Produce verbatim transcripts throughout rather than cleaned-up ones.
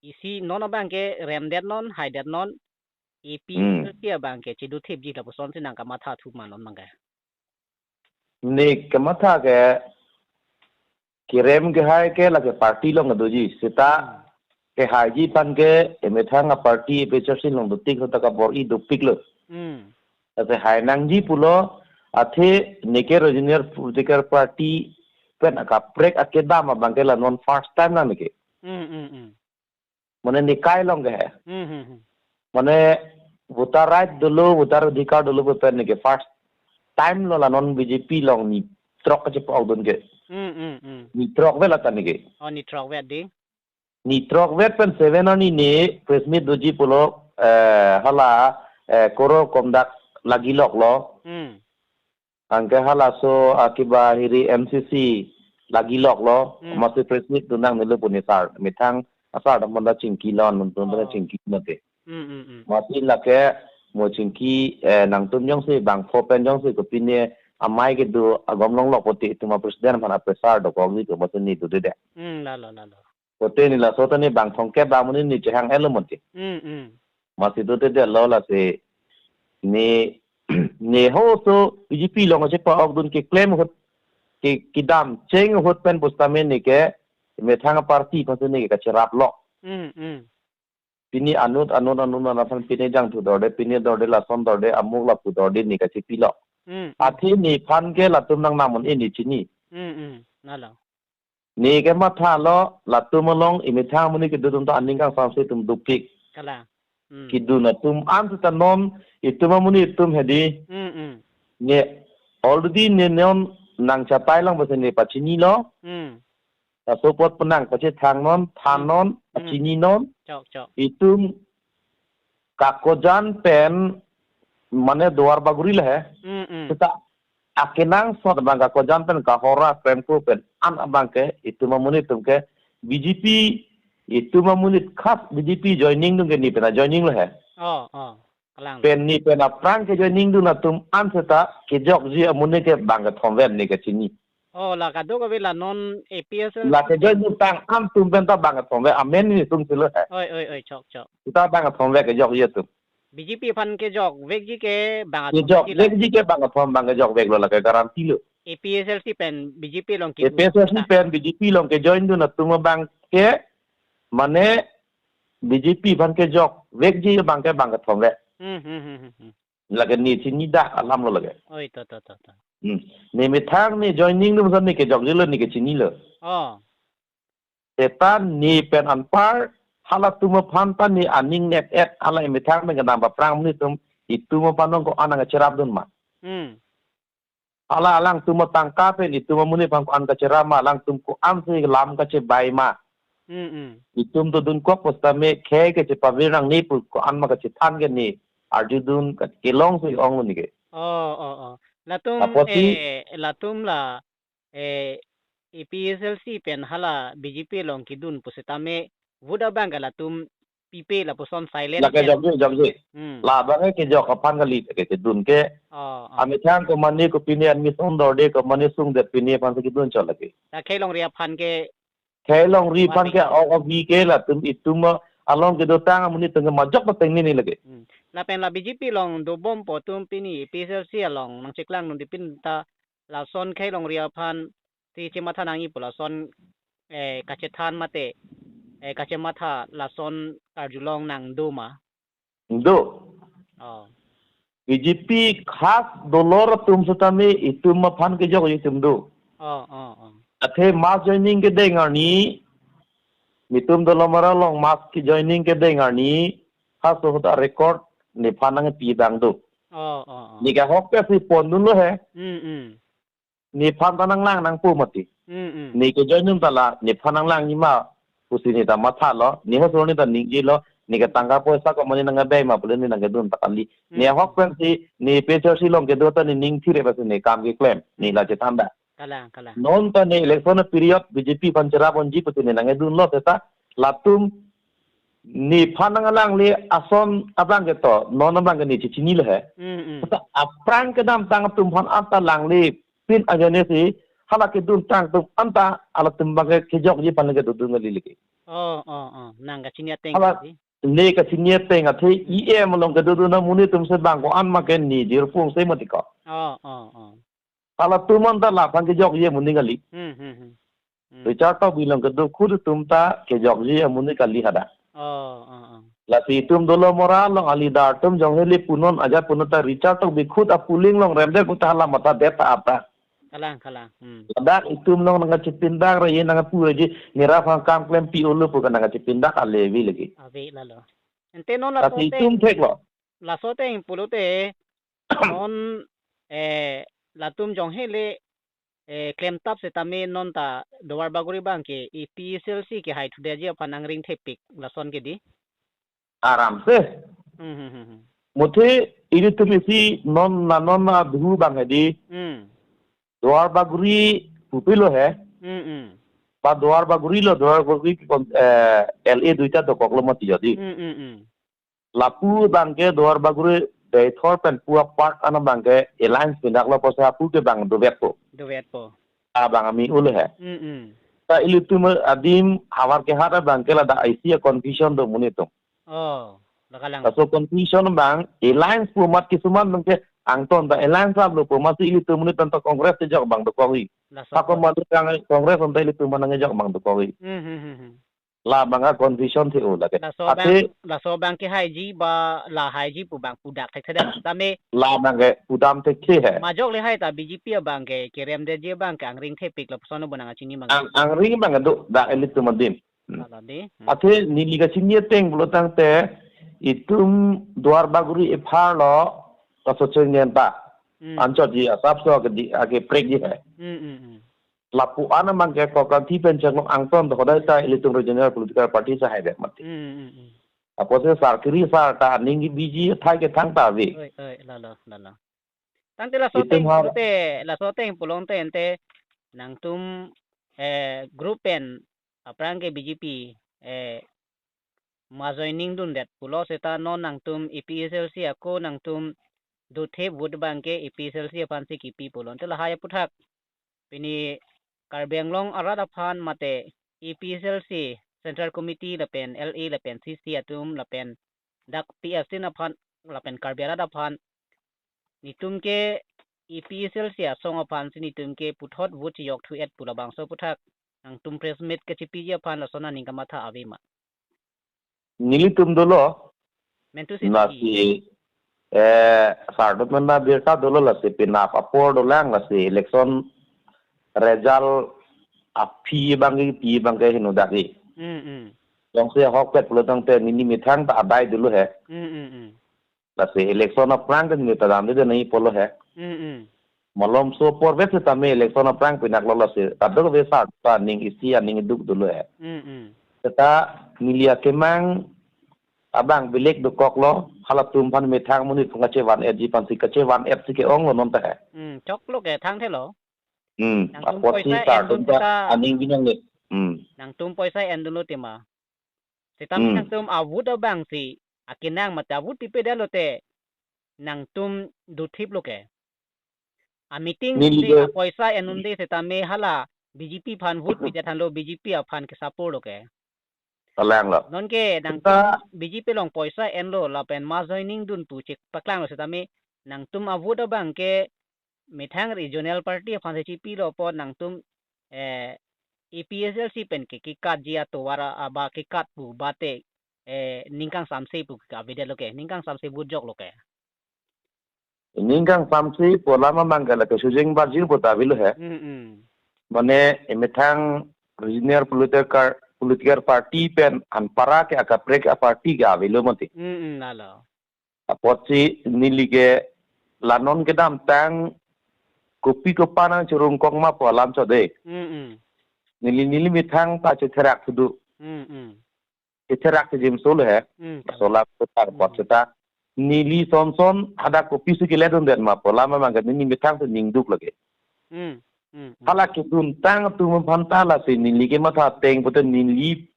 isi non abang ke remdet non, haidet non, A P H L C Hmm. abang ke chedothipji lapuson si nang kamatha thu ma non abang ke. Ne kamatha ke kerem kehai ke lake party along doji seta Hmm. kehaiji aphan ke emethang a-party A P H L C along dotik seta kabor-i dopiklo. Hmm. Ase hai nangji pulo athe neke regional political party pen akaprek akedam abang ke la non first time nang neke. Hmm, hmm, hmm. Mane nikai along ke he. Hmm, hmm, hmm. Mane voter right dolo, voter adhikar dolo pen neke first time lo la non B J P along ni throk kachepa-ok dun ke. Hmm, hmm, hmm. Ni throk vet la ta neke. Oh, ni throk vet di. Ni throk vet pen seven arni ne press meet doji pulo, eh, hala, eh, Koro Komdak lagi loklo. Hmm. Anke halaso akiba hiri M C C lagi loklo, Hmm. masi press meet dun nangnelo pu ne sar, methang asar dam manda chingki lon, nontum pen Oh. chingki mate. Hmm, hmm, hmm. Masi lake mo chingki, eh, nangtum jongsi bangpho pen jongsi kopine amei kedo agom longlok pote itum a-president aphan a-pressure dokokji ko masi ne dodedet. Hmm, lalo, lalo. Pote ne laso ta ne bang thomkep bang amonit ne chehang-etlo mate. Hmm, hmm. Masi dodedetlo lasi ne, ne ho so B J P along chepa-ok dun keklem ahut, ke, kedam cheng ahut pen pusitame neke methang a-party aphansi neke kacherap lo. Hmm, hmm. Pini anut, anut, anut, anut aphan pini jangthu dorde, pini dorde, lason dorde, amuk lapu dorde ne kachepilo. Hmm, hmm. Athe nephan ke latum nang namun ini chini. Hmm, hmm. Lalo. Ne kemathalo, latum along emethang amonit kedo atum ta aning kangsamse atum dopik. Kalang. Hmm. Kedun atum an seta non itum amonit atum hedi. Hmm, hmm. Ne already ne non nang chatai lang basi ne pachinilo. Hmm. Laso apot pen nang pachethang non, than Hmm. non, Hmm. pachini non. Chok, chok. Itum Kakojan pen mane Duar Bagori le he. Hmm, hmm. Seta akenangsot abang Kakojan pen Kahora, Premko pen an abang ke itum amonit atum ke B J P, itum amonit khas B J P joining atum ke ne pen a-joining le he. Oh, oh. Kalang. Pen ne pen aphrang ke joining dun atum an seta kejokji amonit ke bang kethom vet ne kachini. Oh, la kadokave la non A P H L C. La kejoin dun tang an atum pen ta bang kethom vet amen ne sung silo he. Oi, oi, oi, chok, chok. Seta bang kethom vet kejokji atum. B J P aphan kejokvekji ke bang kethom Kejok vekji la. vekji ke bang kethom bang kejokveklo lake guarantee lo. A P H L C pen B J P along kedun A P H L C ta. pen B J P along kejoin dun atum abang ke mane B J P aphan kejokvekji abang ke bang kethom vet. Hmm, hmm, hmm, hmm, hmm. Lake ne chini dak alam lo lake. Oi, to, to, to, to. Hmm. Ne methang ne joining dun sa ne kejokjilo ne kechinilo. Oh. Seta ne pen anpar halatum aphan ta ne aning net-et hala emethang pen kedam aphrang amonit atum itum aphan nong ko-an nang cherap dun ma. Hmm. Hala alangtum atangka pen itum amonit aphan ko-an kacherap ma, alangtum ko-ansi lam kachebai ma. Hmm, hmm. Itum dodunkok pusitame khei kachepavir nangne pu ko-an ma kachethan ke ne arjudun ka kelongsi ong ne ke. Oh, oh, oh. Latum, Apotsi eh, latum la, eh, A P H L C pen hala B J P along kedun pusitame vote abang ke latum pipe lapuson silent Lake ke. jokje, jokje. Hmm. La abang ke kejok aphan kali ke kedun ke. Oh, oh. Amethang ko mane kopine admission dorde ko mane sungdet pine aphansi kedun chot lake. La khei longri aphan ke Khei longri aphan ke Warning. o, o, vi ke latum itum along kedotang amonit atum ke majok pateng ne ne lake. Hmm. Lapen la B J P along dobompo atum pini A P H L C along nangcheklang dun di pin ta lason khei longri aphan si chematha nangji pu lason, eh, kachethan mate, eh, kachematha lason karjulong nang do ma. Do. Oh. B J P khas dolor atum setame itum aphan kejokji atum do. Oh, oh, oh. Athe mass joining kedeng arni, netum Dolamara along mass ke joining kedeng arni, ha so ta record nephan nangpi abang do. Oh, oh, oh. Ne ke ahokpet si pondunlo he. Hmm, hmm. Nephan ta nanglang nangpo mati. Hmm, hmm. Ne ke join dun ta la, nephan nanglangji ma pusi ne ta mathalo, ne ho so ne ta ningjelo, ne ke tangka poisa ko mane nangkebei ma pule ne nangkedun ta kali. Ne Hmm. ahok pensi, ne A P H L C along kedo ta ne ning thire pensi ne kam keklem, ne la chethan da. Kalang, kalang. Non ta ne election period B J P aphan cherap ponji pusi ne nangkedunlo seta, latum nephan nanglangle ason abang ke to, non abang ke ne chechinilo he. Hmm, hmm. Seta aphrang kedamtang atum aphan anta langle pin ajoine si, hala kedun tang atum anta, halatum abang ke kejokji aphan le kedodun kali leke. Oh, oh, oh. Nang kachini ateng, hala, kali? Le kachini ateng athe, E M along kedo do na amonit atum si bang ko-an ma ke ni jirpung si mati ko. Oh, oh, oh. Halatum anta laphan kejokji amonit kali. Hmm, hmm, hmm. Hmm. Richard Tokbi along kedo khut atum ta kejokji amonit kali hadak. Oh, oh, oh. Lasi itum dolo mora along a-leader atum jong hele punon ajat punon ta Richard Tokbi khut a-polling along remdet puta hala matha det ta ata. Kalang, kalang. Hmm. Ladak itum along nangkachepindak ra ye nangkapu ra ji nera phang kam klempi-olo pu ka nangkachepindak ave lagi. Ave lalo. Ante non, lasi laso itum ateng, theklo. Laso ateng pulote non, eh, latum jong hele, eh, klemtap setame non ta Duar Bagori abang ke A P H L C kehai thudetji aphan angring thepik lason ke di. Aram se. Hmm, hmm, hmm, hmm. Muthe ilitum isi non na non na duhu abang he di. Hmm. Duar Bagori pupilo he. Hmm, hmm. Ba Duar Bagori lo, Duar Bagori ki kon, eh, L A duita dokoklo mati jadi. Hmm, hmm, hmm. Lapu abang ke Duar Bagori Deithor pen pu a-party an abang ke alliance pindak lo pusi apu ke bang dovetpo. Dovetpo. Abang ami ule he. Hmm, hmm. Ta ilitum adim havar kehat abang ke ladak isi a-confusion do amonit atum. Oh, lakalang. Laso confusion abang, alliance pu amat kisuman abang ke angton ta alliance aplo pu amat si ilitum amonit anta Congress si jok bang dokokji. Laso. Ako ko- malu kang Congress anta ilitum aphan nangkejok bang dokokji. Hmm, hmm, hmm, hmm. La abang a-confusion the-o lake. Laso abang, ate laso abang kehaiji ba la haiji pu abang pudak thekthedet. Tame la abang ke pudam thekthe he. Majok le hai ta B J P abang ke keremdetji abang ke angring thepik lapuson bo nangkachini abang. Ang, angring abang do dak ilitum adim. Hmm. Ala di. Hmm. Athe neli kachini ateng pulo tangte itum Duar Bagori ephar lo kaso chengnen ta. Hmm. Anchot ji asap so ke di ake prek ji he. Hmm, hmm, hmm. Lapu an abang ke Kokangthi pen chenglok angton to hodai ta ilitum regional political party si haidet mati. Hmm, hmm, hmm. Apotsi sar kiri sar ta aning kebiji athai kethang ta ave. Oi, oi, lalo, lalo. Tangte laso itum ateng har- pulote, laso ateng pulote ante nangtum, eh, group pen aphrang ke B J P, eh, ma joining dundet pulo seta non nangtum A P H L C ako nangtum dothip vote abang ke A P H L C aphan si kipi pulo. Ante lahai aphuthak pini Karbi Anglong arat aphan mate A P H L C Central Committee lapen L A lapen C C atum lapen dak P F C aphan lapen Karbi arat aphan netum ke A P H L C asong aphan si netum ke puthot vote chiyok thu-et pu labangso aphuthak nangtum press meet kachepiji aphan lason aning kamatha ave ma? Nelitum dolo. Mentu si lasi eh, sar do mena birta dolo lasi penap apor dolang lasi election result aphi abang ke pi abang ke hinu dak ke. Hmm, hmm. Jongsi ahokpet pulo tangte neli methang ta adai dolo he. Hmm, hmm, hmm. Lasi election aphrang ke neli ta damde de nangji pulo he. Hmm, hmm. Malomso apor vet setame election aphrang pinak lo lasi kadokave sar ta aning isi aning iduk dolo he. Hmm, hmm. Seta neli akemang abang belek dokoklo, halatum aphan methang monit aphan kachevan-etji aphan si kachevan-et si ke-onglo non ta he. Hmm, choklo ke thangthelo. Hmm, nangtum apotsi poisa sar endun dun ta seta aning binong le. Hmm. Nangtum poisa endun lo tema. Setame hmm, nangtum a-vote abang si akenang mate a-vote pipe dalo te nangtum dothip lo ke. A-meeting neli si ke apoisa en un-e setame hala B J P aphan vote pidet thanlo B J P aphan ke support lo ke. Kalang lo. Non ke nangtum seta B J P along poisa enlo lapen mass joining dun pu chek paklang lo setame nangtum a-vote abang ke methang regional party aphan si chipilo apot nangtum, eh, A P H L C pen ke kekatji atovar aba kekat pu bate, eh, ning kangsamse pu ke avedet lo ke, ning kangsamse vote jok lo ke. Ning kangsamse pu alam amang ke lake sujeng barjing pu ta avelo he. Hmm, hmm. Mane emethang regional political, political party pen anpara ke akaprek a-party ke avelo mati. Hmm, hmm, lalo. Apotsi neli ke la non kedamtang kopi kopi nangchirung kok ma pu alam chode. Hmm, hmm. Neli neli methang ta chetherak sudu. Hmm, hmm. Chetherak si jim sul he. Hmm, kalang. Sola putar pot hmm, seta. Neli son son hadak kopi si keledun det ma pu alam amang ke neli methang si ningduk lake. Hmm, hmm, hmm. Hala keduntang atum aphan ta lasi neli kematha ateng pute neli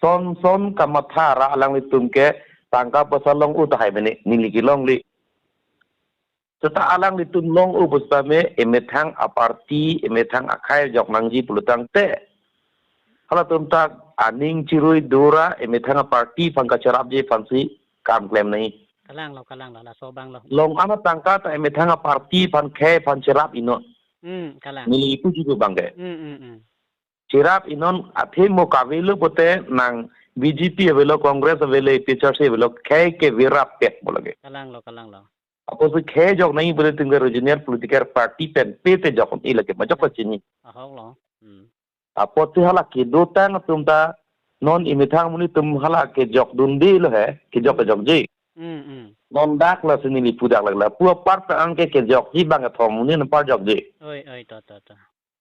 son son kamatha ra alanglitum ke tangka poisa long-o tahai mene neli kelongle. Seta alanglitum long-o pusitame emethang a-party, emethang akhei jok nangji pulo tangte. Halatum ta aning chirui dora emethang a-party aphan kacherapji aphansi kam klem nangji. Kalang lo, kalang lo, laso abang lo. Long an atangka ta emethang a-party aphan khei aphan cherap inon. Hmm, kalang. Neli puji pu abangke. Hmm, hmm, hmm. Cherap inon athe mo kavelo pote nang B J P avelo, Congress avelo, A P H L C avelo, khei ke virap pek mo lake. Kalang lo, kalang lo. Apotsi khei jok nangji pule tinggal regional political party pen pe te jok un-e lake, majok kachini. Ahok lo. Hmm. Apotsi hala kedotang atum ta non emethang amonit atum hala kejok dunde lo he, kejok kejokji. Hmm, hmm. Non dak lasi neli pu dak lake lapu apar ta anke kejokji abang kethom amonit anpar jokji. Oi, oi, to, to, to.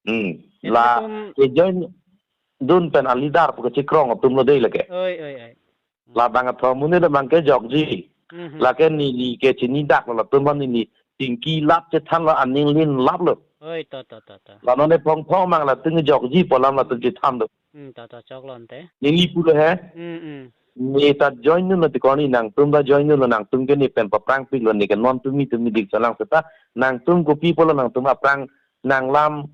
Hmm. Eti La atum kejoin dun pen a-leader pu kachekrong atum lo dei lake. Oi, oi, oi. Labang kethom amonit abangke jokji. Hmm, hmm. Lake neli kechini dak lo latum aphan neli tingki lap chethan lo, aning lin lap lo. Oi, to, to, to, to. La non ephong phong mang latum jokji pu alam latum chethan do. Hmm, to, to, choklo ante. Neli pulo he. Hmm, hmm. Ne ta join dunlo ti koni, nangtum ta join dunlo, nangtum ke ne pen paprang piklo, ne ke non tumi tumi dik chalang seta, nangtum kopi pulo nangtum aphrang nanglam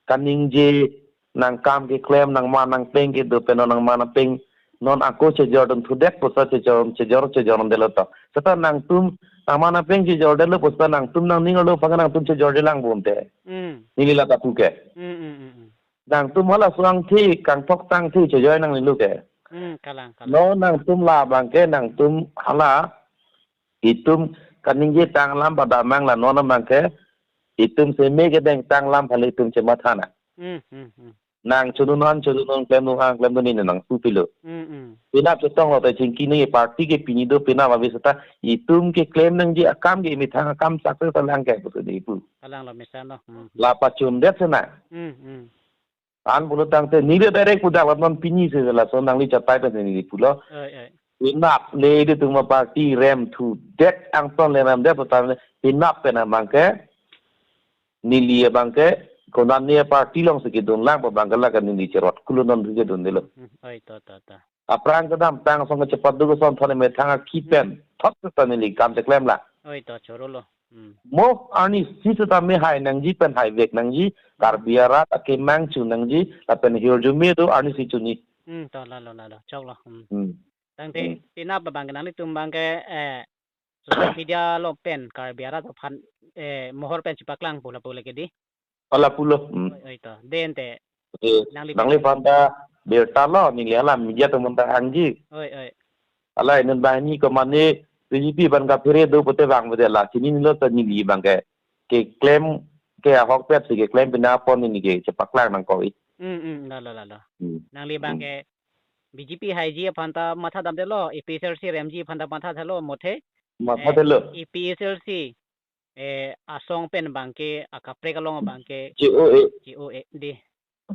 kaningje, nangkam keklem, nangma nangpeng kedo pen non nangma nangpeng non ako chejor dun thudet pusa chejor, chejor, chejor dundelo to. Seta nangtum nangma nangpeng chejordetlo pusa nangtum nangning arlo aphan nangtum chejordelang bomte. Hmm. Neli la ta pu ke. Hmm, hmm, hmm, hmm. Nangtum hala suang thi, kangthok tang thi chejoi nangnelo ke. Hmm, kalang, kalang. Non nangtum labangke, nangtum hala itum kaningje tang alam padamang la non abangke, itum seme kedeng tang alam phale itum chematha nang. Hmm, hmm, hmm. Nang chodun non, chodun non, klemdun ang, klemdun ne nang pu pilo. Hmm, hmm. Penap chetong lo te chingki nangji, party ke pini do penap avi seta itum keklem nangji akam ke emethang akam success ta lang ke pusi ne pu. Kalang lo mesen lo. Hmm, hmm. La pachundet sena. Hmm, hmm. An pulo tangte neli direct pu dak la non pini si laso nangli chatai pen neli pulo. Oi, oi. Penap le ilitum a-party rem thudet, angton le remdet pu tangte penap pen abangke neli abangke konane a-party alongsi kedun lang pu abangke lake neli cherot kulo non thu kedundelo. Hmm, oi, to, to, to. Aphrang kedamtang asong kachepadu kosonthon emethang akhi pen thot seta neli kam cheklem lang. Oi, to, choro lo. Hmm. Mo arnisi seta me hai nangji pen hai vek nangji, Karbi arat akemang chu nangji, lapen hirjume do arnisi chuni. Hmm, to, lalo, lalo, choklo. Hmm. Hmm. Tangte, Hmm. penap abangke nanglitum abangke, eh, social media along pen Karbi arat aphan, eh, mohor pen chepaklang pu lapu lake dei. Hala pulo. Hmm. Oi, oi, to. Dei ante. Eh, nangli nangliphan ta birta lo, neli hala media atum aphan ta hangji. Oi, oi. Hala inut banghini komane B J P aphan kaphere do pote bang bede la chinilo ta neli abangke keklem ke ahokpet si keklem penap apot neli ke chepaklang nangkok-i. Hmm, hmm, lalo, lalo. Hmm. Nangli Hmm. abangke B J P haiji aphan ta matha damdetlo, A P H L C remji aphan ta matha damlo, mothe. Matha Eh, damlo. A P H L C, eh, asong pen abangke, akaprek along abangke, G O A. G O A dei.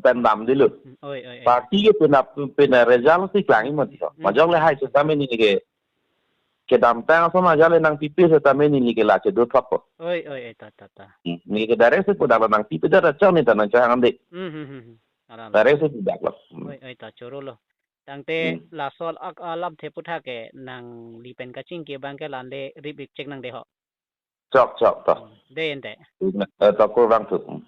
Pen damdetlo. Hmm, oi, oi, oi. Party ke penap, pen result si klangji mati ho. Hmm. Majok le hai seta me neli ke. Kedamtang asong majok le nangpipe seta me neli ke la chedo thotpo. Oi, oi, oi, ta, ta, ta. Hmm. Neli ke direct si pu dak la nangpipe dak la chong ne ta nangchang ande. Hmm, hmm, hmm, hmm. Alam. Direct si pu dak la. Hmm. Oi, oi, ta choro lo. Tangte Hmm. laso ak-, alamthe aputhak ke nangli pen kachingki abangke lale rip rip chek nangde ho. Chok, chok, to. Hmm. Dei ante. Eh, to kurvangthu. Hmm.